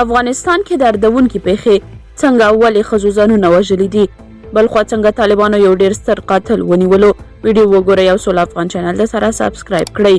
افغانستان کې دردونکې پیښې، څنګه او ولې ښځو ځانونه وژلي دي؟ بلخوا څنګه طالبانو یو ډیر ستر قاتل ونیولو؟ ویډیو وګورئ او سوله افغان چینل د سره سبسکرایب کړئ.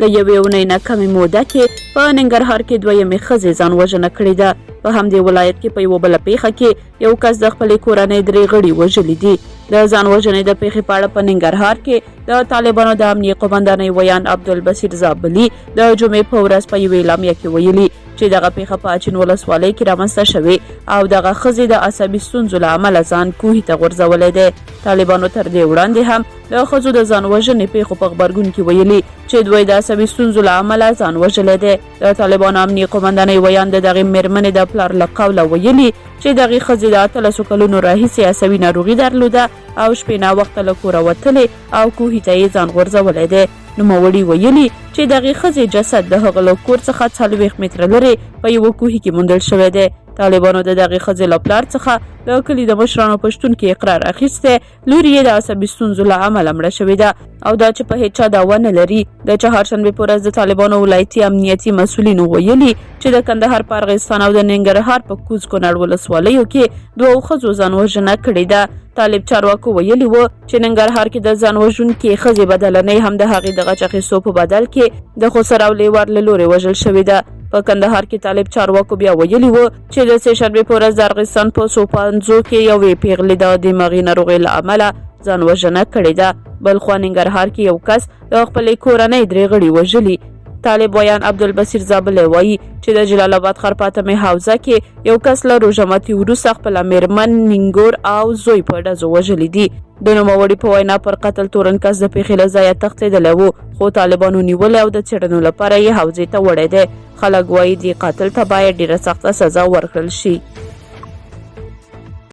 له یوې اونۍ نه کمې موده کې په ننګرهار کې دویمې ښځې ځان وژنه کړې ده. په همدې ولایت کې په یوه بله پیښه کې یو کس د خپلې کورنۍ درې غړي وژلي دي. د ځان وژنې د پیښې په اړه په ننګرهار کې د طالبانو د امنیې قومندانۍ ویاند عبدالبصیر زابلي د جمعې په ورځ په یوې اعلامیه کې ویلي چې دغه پیښه په اچین ولسوالۍ کې رامنځته شوې او دغه ښځې د عصبي ستونزو له امله ځان کوهي ته غورځولی دی. طالبانو تر دې وړاندې هم د ښځو د ځان وژنې پیښو په غبرګون کې ویلي چې دوی د عصبي ستونزو له امله ځان وژلی دی. د طالبانو امنیې قومندانۍ ویاند د دغې مېرمنې د پلار له قوله ویلي چې دغې ښځې د 18 کلونو راهیسې عصبي ناروغي درلوده او شپې ناوخته له کوره وتلې او کوهي ته یې ځان غورځولی دی. نوموړي ویلي چې دغې ښځې جسد د هغه له کور څخه 40 متره لرې په یوه کوهي کې موندل شوی دی. طالبانو د دغې ښځې له پلار څخه د کلي د مشرانو په شتون کې اقرار اخیستی، لور یې د عصبي ستونزو له امله مړه شوې ده او دا چې په هیچا دعوه نه لري. د چهارشنبې په ورځ د طالبانو ولایتي امنیتي مسؤلینو ویلي چې د کندهار په ارغستان او د ننګرهار په کوز کونړ ولسوالیو کې دوو ښځو ځان وژنه کړې ده. طالب چارواکو ویلي و چې ننګرهار کې د ځان وژونکې ښځې بدلنۍ هم د هغې د غچ اخیستو په بدل کې د خسر او لیور له لورې وژل شوې ده. په کندهار کې طالب چارواکو بیا ویلي و چې د سې شنبې په ورځ د ارغستان په سوپانزو کې یوې پیغلې د دماغي ناروغۍ له امله ځان وژنه کړې ده. بلخوا ننګرهار کې یو کس د خپلې کورنۍ درې غړي وژلي. طالب ویاند عبدالبصیر زابلی وایي چې د جلال آباد ښار په اتمې حوزه کې یو کس له روژه ماتي وروسته خپله میرمن، نینګور او زوی په ډزو وژلي دي. د نوموړي په وینا پر قتل تورن کس د پیښې له ځایه تښتېدلی و، خو طالبانو نیولی او د څېړنو لپاره یې حوزې ته وړی دی. خلک وایي دې قاتل ته باید ډېره سخته سزا ورکړل شي.